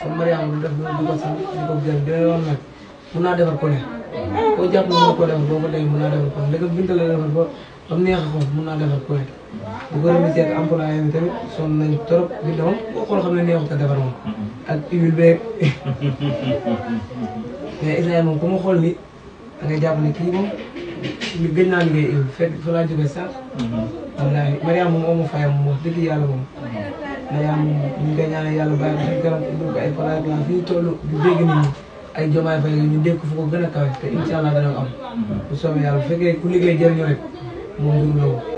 kon Mariama du def loolu di ko sant di ko gërëm dina woon nag mun naa defar ko ne koo jàpp ne mën koo defar boo ko dégg mun naa defar ko ne léegi Binta la defar ba mu neex a xool mun naa defar ko ne bu ko remercié ak employé yi tamit sonn nañ trop Binta moom boo xool xam ne neexut a defar moom ak huile beeg mais Israël moom ku ma xool ni da ngay jàpp ne kii moom li gëj naa liggéey huile fekk fa laa jógee sax wallaahi Mariama moom amu fayam moom wax dëgg yàlla moom Mariama moom ñu ngi koy ñaanal yàlla bàyyi ko si kanam ubbil ko ay palaas la fi ñu toll di dégg nit ñi ay jomaay fay ñu dégg ko fu ko gën a kawe te incha allah dana am bu soobee yàlla bu fekkee ku liggéey jëriñoo rek moom du loolu